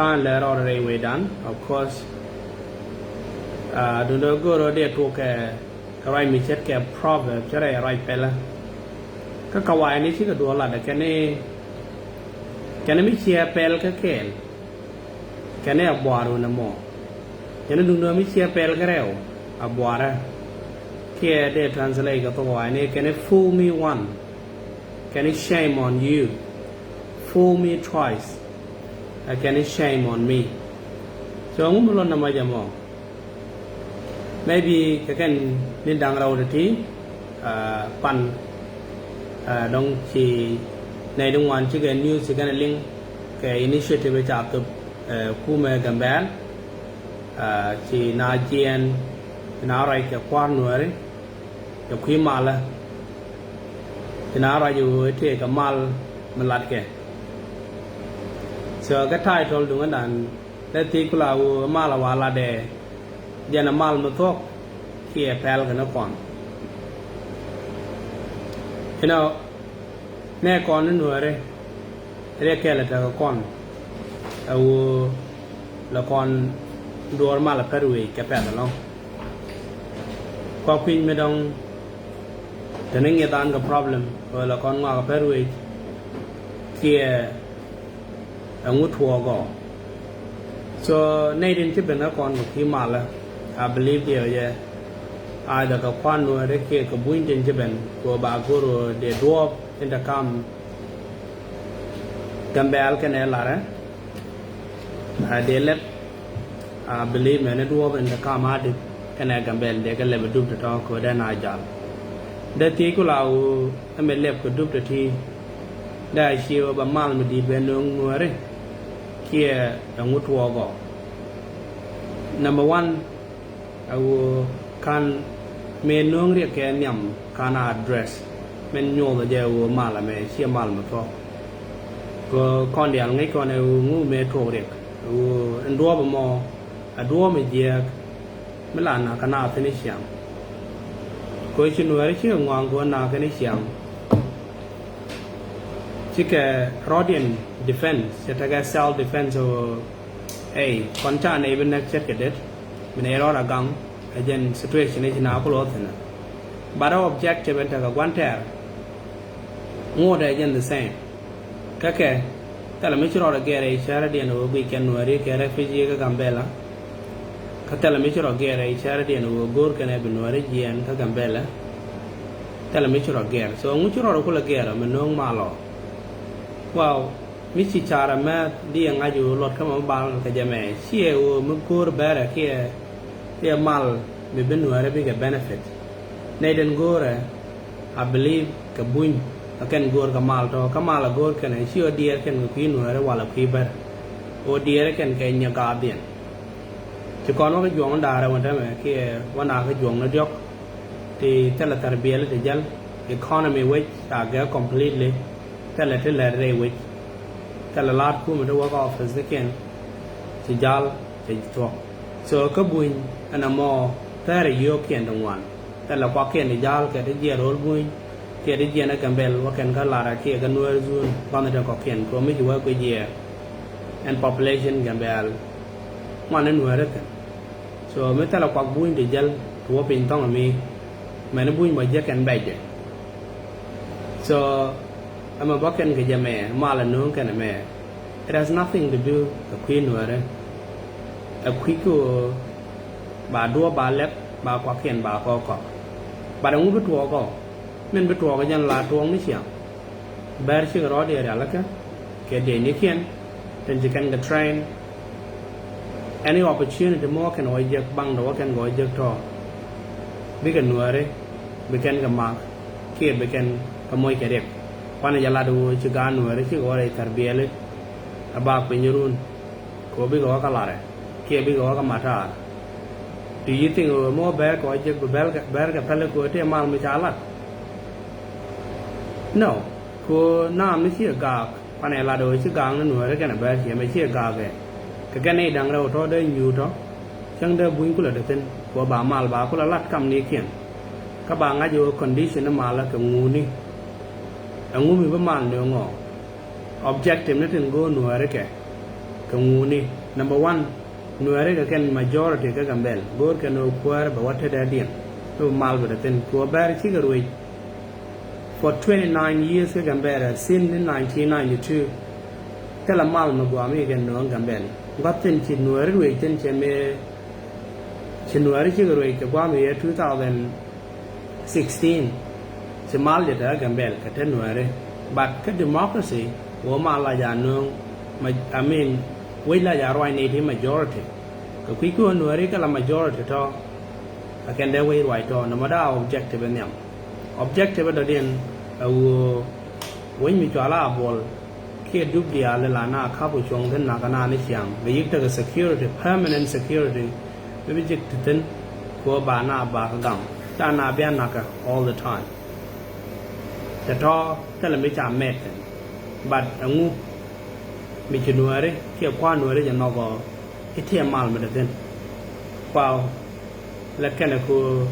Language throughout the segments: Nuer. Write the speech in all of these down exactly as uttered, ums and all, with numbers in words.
An lɛ rɔɔdɛ rɛy wecdan, of course. Duundɛ go̱o̱rä dee tuɔk kɛ ruac mi ce̱tkɛ proverb, ce̱t rɛy ruac pɛlä. Kä kawayni cikɛ duɔ̱ɔ̱r latdɛ kɛn i̱, kɛn i̱ mi ciɛ pɛl kä kɛɛl, kɛn i̱ a buaar wun ɛmɔ. Kɛn i̱ duundɛ mi ciɛ pɛl kä rɛw, a buaarä. Kiɛ dee translate kɛ thok wayni, kɛn i̱ fool me one, kɛn i̱ shame on you. Fool me twice, ɛ kɛn i̱ shame on me. So ŋu mi luɔt nɛ mɔ jɛ mɔ? Maybe kɛ kɛn ni da̱ŋ rɛw ti̱ti̱, pan dɔ̱ŋ ci nɛy ti ŋuan cikɛ news ci kɛn liŋ kɛ initiative ca thop kumɛ Gambɛl, ci na jiɛɛn, ci na ruac kɛ kua̱r Nuääri kɛ kui̱ malä, ci na ruac i̱ ɣöö i̱ tëëkɛ mal mi latkɛ. So kɛ title duŋädan, dee thiec kula ɣöö mal a wa latdɛ jɛn ɛ mal mi thuɔ̱k kiɛ pɛl kɛ ni kɔn. You know, nɛ kɔn ni Nuääri, riɛk kɛl ɛ tekɛ kɔn ɛ ɣöö lɛ kɔn duɔ̱ɔ̱r mal ɛ pär wec kɛ pɛth ɛlɔ̱ŋ. Kua kui̱ny mi dɔ̱ŋ te ni ŋi̱eth an kɛ problem ɣöö lɛ kɔn ŋɔak ɛ pär wec kiɛ ɛŋu tuɔɔk ɔ. So nɛy tin ci ben kä kɔn kɛ kui̱ malä, I believe diɛ jɛ, either kɛ kua̱r Nuääri kiɛ kɛ buny tin ci ben kɛ ɣöö ba go̱r ɣöö dee duɔ̱ɔ̱p in te kam Gambɛl kɛnɛ larɛ. A dee lɛp, I believe mɛn i̱ duɔ̱ɔ̱p in te kam Adit kɛnɛ Gambɛl dee kɛ lɛp i̱ dup tɔ̱tɔ̱ kɛ ɣöö dee na jal. Dee thiec kula ɣöö ɛmɛ lɛp kɛ dup tɔ̱tɔ̱, dee a cie ɣöö ba mal mi di̱i̱t ben nööŋ Nuääri kiɛ ɛŋu tuɔɔk ɔ. Number one, ɛ ɣöö ka̱n mëë nööŋ riɛk kɛ nhiam ka̱n a address. Min nyothɛ jɛ ɛ ɣöö mal ɛmɛ ciɛ mal mi thuɔ̱k. Kɛ kɔn diaal ŋäc kɔn ɛ ɣöö ŋu mëë tuɔɔk riɛk, ɛ ɣöö ɛn duɔ̱ɔ̱p ɛmɔ a duɔ̱ɔ̱p mi jiääk mi la na̱k kɛ naath thi̱n i̱ ciaŋ. Kɛ ɣöö ci Nuääri cikɛ ŋɔaŋ kɛ ɣöö na̱k kɛn i̱ ciaŋ. Cikɛ rɔ̱diɛn defense, cɛ tekɛ self defense ɛ ɣöö, ey, kɔn ca nɛy bi näk ce̱tkɛ det, mi nɛy rɔɔd a gaŋ, ɛ jɛn situation i̱ ci na ku lo̱th thi̱n ɛ. But ɛ objective in tekɛ gua̱n tɛɛr, ŋot ɛ jɛn the same. Kä kɛ, thilɛ mi ci rɔɔd a gɛr ɛ i̱ cärädiɛn ɛ ɣöö guic kɛn Nuääri kɛ refugee kä Gambɛla. Kä thilɛ mi ci rɔ gɛr ɛ i̱ cärädiɛn ɛ ɣöö go̱o̱r kɛn ɛ bi Nuääri jiɛɛn kä Gambɛla. Thilɛ mi ci rɔ gɛr. So ŋu ci rɔɔd a kulɛ gɛr ɛ mi nööŋ mal ɔ. Wow. Mi ci car ɛmɛ di ɛ ŋa̱c ɣöö luɔt kä mɛ mi bal kɛ jɛ mɛ, ciɛ ɣöö mi go̱o̱r bɛrɛ kiɛ, kiɛ mal mi bi Nuääri bikɛ benefit. Nɛy den go̱o̱rɛ, I believe, kɛ buny ɛ kɛn go̱o̱r kɛ mal tɔ̱, kä mal ɛ go̱o̱r kɛn ɛ ci ɣöö diɛɛr kɛn kɛ kui̱ Nuääri walɛ kui̱ bɛr. Ɣöö diɛɛr kɛn kɛ nyɛ gaath diɛn. Ci kɔn wä kä juɔ̱ŋ da̱rɛ wä tämɛ kiɛ wä na kä juɔ̱ŋ ni diɔ̱k. Ti thilɛ thar biɛli ti jäl, economy wec ca gɛ completely. Thilɛ ti lɛr rɛy wec. Thilɛ la̱t kumɛ ti wä kä office ti kiɛn. Ci jal, ci thuɔ̱k. So kä buny ɛn ɛmɔ thɛrɛ yio̱o̱kiɛn ti ŋuan. Thilɛ kuakiɛn ti jal kɛ ti jiɛn ro̱l buny. Kiɛ ti jiɛn ɛ Gambɛl wä kɛn kä Lara kiɛ kä Nuer zone banɛ ti kɔ̱kiɛn kɛ mi ci wä kui̱ jiɛn. Ɛn population Gambɛl ŋuan ni Nuer ɛ kɛn. So mi thilɛ kuak buny ti jäl ti wä piny thɔŋ mi. Mɛn buny bä jek kɛn bɛc jɛ. So ɛmɛ bä kɛn kɛ jɛ mɛ, mal ɛ nööŋ kɛn ɛmɛ. It has nothing to do kɛ kui̱ Nuäärä. Ɛ kui̱ kɛ ɣöö ba duɔ̱ɔ̱p ba lɛp, ba kuakiɛn ba kɔk kɔk. But ɛŋu bi tuɔɔk ɔ? Min bi tuɔɔk ɛ jɛn la tuɔɔk ni ciaŋ. Bɛr cikɛ rɔɔdiɛn rialikä kɛ dee nikiɛn tin ci kɛn kɛ train. Any opportunity mi wä kɛn wä jek baŋ dee wä kɛn kɛ wä jek tɔ̱, bikɛ Nuääri, bi kɛn kɛ mak kiɛ bi kɛn kɛ moc kɛ riɛk. Kuanɛ jɛ lat ɣöö ci gaat Nuääri cikɛ wä rɛy thar biɛli. A bak piny run kɛ ɣöö bikɛ wä kä Larɛ kiɛ bikɛ wä kä Matar. Do you think ɣöö mi wä bɛr kɛ wä jek bi bɛr kɛ, bɛr kɛ pɛli kɛ ɣöö tëë mal mi ca lat? No. Kɛ ɣöö naam ni ciɛ gaak. Kuanɛ lat ɣöö ci gaak ni Nuääri kɛnɛ bɛr ciɛ mɛ ciɛ gaak ɛ. Kɛ kɛn nɛy da̱ŋ rɛw tɔ̱ dee nyuut tɔ̱. Cäŋ dee buny kulɛ te thi̱n kɛ ɣöö ba mal ba kulɛ lat kam nikiɛn. Kä ba ŋa̱c ɣöö condition ni malä kɛ ŋuni. Ɛŋu mi bi mal ni ŋɔ? Objective ni tin go̱o̱r Nuääri kɛ. Kɛ ŋuni, number one, Nuɛri kɛ kɛn majority kä Gambɛl, go̱o̱r kɛn ɣöö kuäärä bɛ wä tetdɛ diɛn, bɛ mal bɛ te thi̱n, kɛ ɣöö bɛr cikɛ ruec for twenty nine years kä Gambɛl, since nineteen ninety two. Thilɛ mal mi guam i̱ kɛn nööŋ Gambɛl. Gua̱th thi̱n ci Nuɛri ruec thi̱n cɛ mëë, ci Nuɛri cikɛ ruec kɛ guam i̱ two thousand sixteen. Ci mal jɛ te kä Gambɛl kɛ te Nuɛri. But kä democracy, wä mal la ja nööŋ, ma, I mean, wec la ja ruac ni ti majority. Kɛ kui̱ ki wä Nuɛri kɛ la majority tɔ, a kɛn dee wec ruac tɔ, nɔmɔ daa objective nhiam. Objective dɔ̱diɛn a ɣöö wec mi cɔal a Bol kiɛ dup diaal la na kap kɛ cuɔ̱ŋ thi̱n nakä na ni ciaŋ, bɛ yi̱k tekɛ security, permanent security, mi bi jek ti thi̱n, kɛ ɣöö ba na ba kä gam, ca na bia nakä all the time. Tɛ tɔ thilɛ mi ca mɛt thi̱n. But ɛŋu mi ci Nuɛri kiɛ kua̱r Nuɛri jɛ nhɔk ɔ i̱ tiɛ mal mi te thi̱n? Kuaw, lɛ kɛnɛ kɛ ɣöö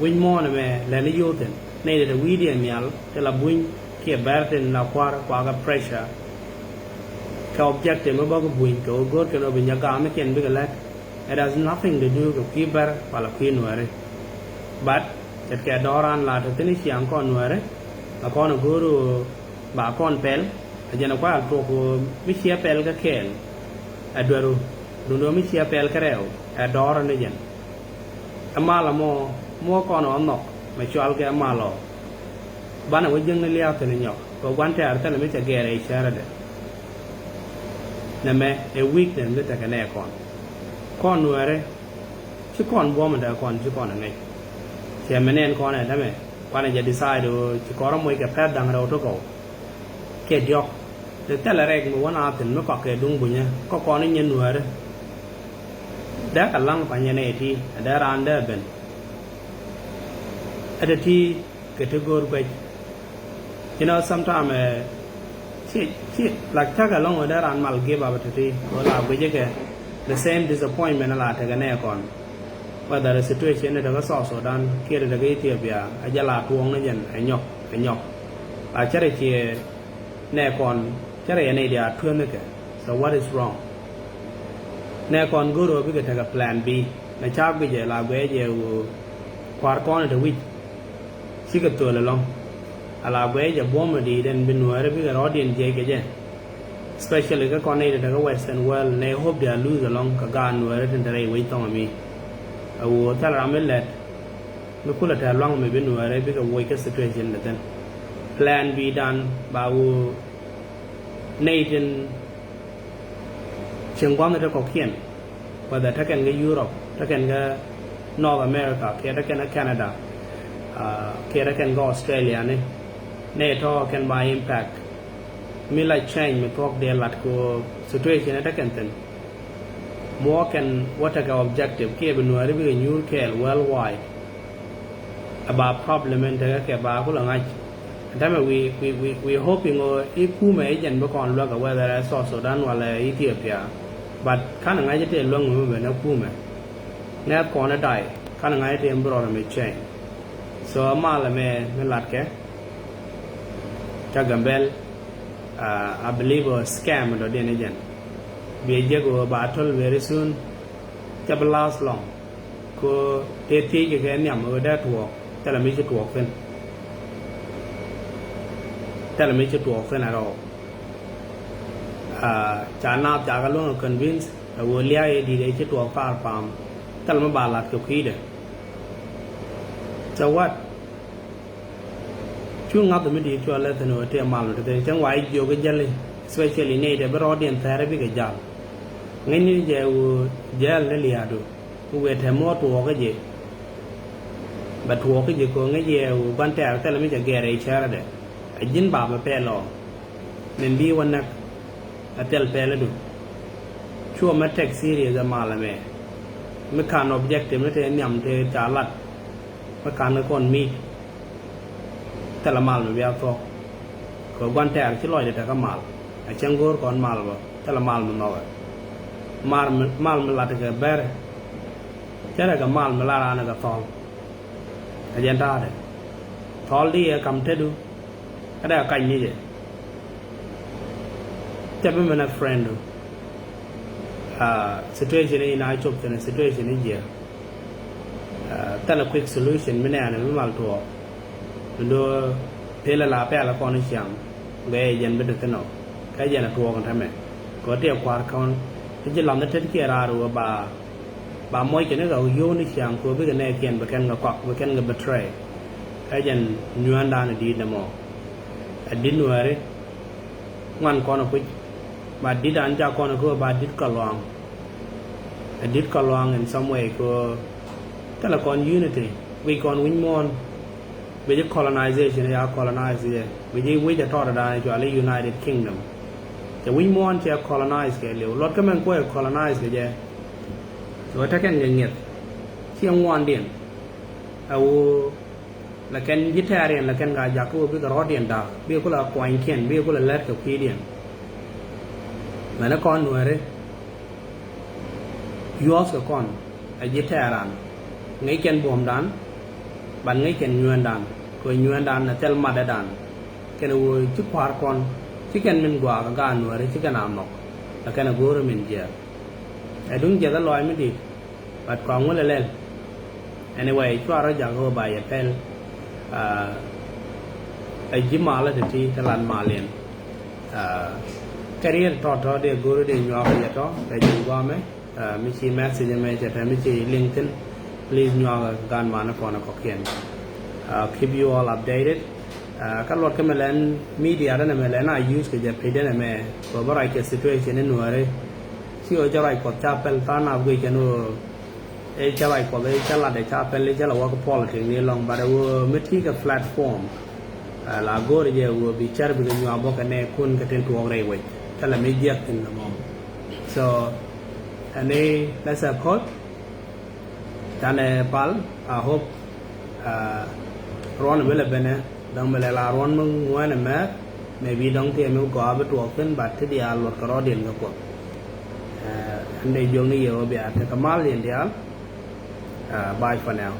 wi̱c muɔ̱ɔ̱n ɛmɛ lɛni yio̱o̱ thi̱n, nɛy ti te wi̱i̱diɛn nhial ti la buny kiɛ bɛr tin la kua̱r kuakɛ pressure kɛ objective mi bä kä buny kɛ ɣöö go̱o̱r kɛn ɣöö bi nyɛ gaamikiɛn bikɛ lɛt. It has nothing to do kɛ kui̱ bɛr wala kui̱ Nuɛri. But ce̱tkɛ dɔ̱ran la te thi̱n i̱ ciaŋ kɔn Nuɛri, la kɔn ɛ go̱o̱r ɣöö ba kɔn pɛl, a jɛn ɛ kual tuɔk ɣöö mi ciɛ pɛl kä kɛɛl ɛ dueru, duundɛ mi ciɛ pɛl kä rɛw ɛ dɔɔrä ni jɛn. Ɛ mal ɛmɔ, muɔ kɔn ɛ nhɔk mɛ cual kɛ ɛ mal ɔ. Banɛ wä jiäkni lia̱a̱ thi̱n ɛ nyɔk kɛ gua̱n tɛ̈r thilɛ mi cɛ gɛɛr ɛ cärädɛ. Nɛmɛ ɛ weakness mi tekɛ nɛɛ kɔn. Kɔn Nuɛri ci kɔn buɔ̱m ɛ dee kɔn ci kɔn ɛ ŋäc. Cɛ mɛ nɛn kɔn ɛ dämɛ kuanɛ jɛ decide ɣöö ci kɔn rɔ moc kɛ pɛ̈th da̱ŋ rɛw ti kɔw kiɛ diɔ̱k. Ti thilɛ rɛk mi wä na thi̱n mi kɔak kɛ duŋ bunyä kä kɔn i̱ nyɛ Nuɛri. Dee kɛ laŋ panyɛ nɛy ti ɛ dee raan dee ben. Ɛ te ti kɛ ti go̱o̱r guɛc. You know, sometimes, eh, ci, ci, like, cakɛ lɔŋ wä dee raan mal give up te ti wä la guic kɛ the same disappointment la tekɛ nɛɛ kɔn. Whether a situation ni tekɛ South Sudan kiɛ tekɛ Ethiopia, a jɛ la tuɔɔŋ ni jɛn ɛ nyɔk, ɛ nyɔk. La cärɛ ciɛ nɛɛ kɔn, cärɛ yɛ nɛy diaal tueŋ ni kɛ. So what is wrong? Nɛɛ kɔn go̱o̱r ɣöö bikɛ tekɛ plan B. Mɛ ca guic ɛ la guɛc ɛ ɣöö kua̱r kɔn ɛ te wi̱c. Cikɛ thöl ɛlɔ̱ŋ. Ala guɛc ɛ buɔ̱m ɛ di̱i̱t ɛn bi Nuɛɛri bikɛ rɔɔdiɛn jiɛc kɛ jɛ. Especially kä kɔn nɛy ti te kä Western world, nɛy hope dia lose ɛlɔ̱ŋ kɛ gaat Nuɛɛri tin te rɛy wec thɔŋ ɛmi. Ɛ ɣöö thil ram mi lɛt mi kulɛ tɛ̈r lua̱ŋ mi bi Nuɛɛri bikɛ woc kä situation ti thi̱n. Plan B dan ba ɣöö nɛy tin cieŋ gua̱nh te kɔ̱kiɛn, whether te kɛn kä Europe, te kɛn kä North America, kiɛ te kɛn kä Canada, ah, kiɛ te kɛn kä Australia ni, nɛy tɔ̱ kɛn ba impact. Mi la change mi thuɔ̱k dee lat kɛ situation te kɛn thi̱n. Muɔ̱ɔ̱k kɛn wä tekɛ objective kiɛ bi Nuɛɛri bikɛ nyuur kɛɛl worldwide. About problem in tekɛ kɛ ba kulɛ ŋa̱c. Ɛn tämɛ we, we, we, we hoping ɔ i̱ kumɛ i̱ jɛn bi kɔn luäk ɛ whether ɛ South Sudan wala Ethiopia. But kanɛ ŋa̱c i̱ tëë luäŋ mi ben ɛ kumɛ. Ŋɛ̈th kɔn i̱ day kanɛ ŋa̱c i̱ tëë bi rɔɔdɛ mi change. So ɛ mal ɛmɛ mi latkɛ kä Gambɛl, uh, I believe a scam dɔ̱diɛn i̱ jɛn. Biɛ jek ɣöö ba töl very soon. Cɛ bi last long. Ko tëë thiec kɛ kɛ nhiam ɣöö dee tuɔɔk, thilɛ mi ci tuɔɔk thi̱n. Thilɛ mi ci tuɔɔk thi̱n at all. Ah, ca naath ca kɛ luäŋ ɛ convince ɛ ɣöö lia̱a̱ ëë di̱t ëë ci tuɔɔk pa̱a̱r pa̱a̱m. Thilɛ mi ba la̱t kɛ kui̱dɛ. So what? Cu ŋa̱th mi di̱i̱t cuɔ lɛ thi̱n ɣöö tëë mal mi te thi̱n cäŋ wa i̱ jiök i̱ jäli, especially nɛy tɛ bi rɔɔdiɛn thɛɛr i̱ bikɛ ja̱l. Ŋäcni jɛ ɣöö jɛɛl ni lia̱a̱du. Mi wëë tɛm mi wä tuɔɔk kä ji̱. Bɛ tuɔɔk kä ji̱ kɛ ɣöö ŋäc yɛ ɣöö gua̱n tɛɛr thilɛ mi cɛ gɛɛr ɛ cärädɛ. Ɛ ji̱n ba bɛ pɛl ɔ. Min bi wä näk. A thil pɛlidu. Cuɔ mɛ tɛk serious ɛ mal ɛmɛ. Mi kan objective ni tëë nhiam tëë ca lat. Mi kan kɛ kɔn mi̱i̱t. Thilɛ mal mi bia thuɔ̱k. Kɛ gua̱n tɛɛr ci lɔcdɛ tekä mal. A cäŋ go̱o̱r kɔn mal bä. Thilɛ mal mi nhɔkɛ. Mal mi, mal mi lat kɛ bɛrɛ. Cärɛ kɛ mal mi lat raan kɛ thɔl. Ɛ jɛn ta̱a̱dɛ. Thɔl di yɛ kam tetdu. Kä dee kac ni jɛ. Cɛ bi min a friend du. Situation i̱ na cop kɛnɛ situation i̱ jiɛ. Thilɛ quick solution mi nɛɛnɛ mi mal tuɔɔk. Bi lo̱ pelɛ la pɛl kɔn i̱ ciaŋ. Gɛ jɛn bi te thin ɔ kɛ jɛn a tuɔɔk in tämɛ. Kɛ ɣöö tiɛ kua̱r kɔn ti ji̱ lam ni tet kiɛ raar ɣöö ba ba muɔc kɛn kɛ yio̱w ni ciaŋ kɛ ɣöö bikɛ nɛɛkiɛn bi kɛn kɛ kɔak bi kɛn kɛ betray. Kɛ jɛn nyuäändan in di̱i̱t nɛmɔ. Ɛ di̱t nuääri ŋuan kɔn ɛ kui̱c. Ba di̱t an ca kɔn ɛ kɛ ɣöö ba di̱t kɛ luaŋ. Ɛ di̱t kɛ luaŋ in some way kɛ ɣöö thilɛ kɔn unity. Guic kɔn wi̱c muɔ̱ɔ̱n. Bi ji̱ colonization ya colonize yɛ bi ji̱ wi̱c ɛ tɔɔt ɛ da̱a̱n cuali United Kingdom. Cɛ wi̱c muɔ̱ɔ̱n cɛ colonize kɛ liw luɔt kä mɛn kuɔy ɛ colonize kɛ jɛ. Cɛ wä tekɛn kɛ ŋiɛth ciɛ ŋuandiɛn. Ɛ ɣöö lɛ kɛn ji̱ tɛ̈riɛn lɛ kɛn ka jakä ɣöö bikɛ rɔɔdiɛn da̱a̱k bikɛ kulɛ kuanykiɛn bikɛ kulɛ lät kɛ kui̱diɛn. Mɛn ɛ kɔn nuääri yuɔ̱ɔ̱th kɛ kɔn ɛ ji̱ tɛ̈ran. Ŋäc kɛn buɔ̱mdan ban ŋäc kɛn nyuäändan kɛ nyuäändan ɛ thil matdädan. Kɛn ɣöö ci kua̱r kɔn ci kɛn min gɔaa kɛ gaat nuääri ci kɛn a nhɔk. Ɛ kɛn ɛ go̱o̱rä min jiɛɛr. Ɛ duŋ jiɛth ɛ lɔɔc mi di̱i̱t. But kɔaŋ wä lɛ lɛl. Anyway cua rɔ jak ɣöö ba yɛ pɛl. Ɛ ji̱ malä ti ti te lat maliɛn. Kɛ riet tɔ̱tɔ̱ dee go̱o̱ri dee nyuak yɛ tɔ̱ kɛ ji̱ guamɛ. Mi ci message mɛ cɛ te mi ci link thin. Please nyuak gan mani kɔn kɔkiɛn. Keep you all updated. Kä luɔt kä mɛ lɛn media dɛn mɛ lɛn a use kɛ jɛ page dɛn mɛ kɛ bä ruac kɛ situation in nuääri. Ci ɣöö cä ruac kuɔth ca pɛl than a guic kɛn ɣöö ëë cä ruac kuɔth ëë cä lat ëë ca pɛl ëë cä la wä kä politic ni lɔŋ but ɣöö mi ti kɛ platform. La go̱o̱r jɛ ɣöö bi cär bikɛ nyuak bä kɛ nɛɛkun kɛ tin tuɔɔk rɛy wec. Thilɛ mi jiɛk thin nɔmɔ. So ɛni lɛsɛ koth. Canɛ pal, I hope ruɔn bi lɛ benɛ dɔ̱ŋ bi lɛ la ruɔn mi ŋuɛn ɛmɛ. Maybe dɔ̱ŋ tiɛ mi gɔaa bi tuɔɔk thin but ti diaal luɔt kɛ rɔɔdiɛn kɛ kuɔth. Ɛn dee jiök ni yɛ ɣöö bia tekɛ mal yɛn diaal. Bye for now.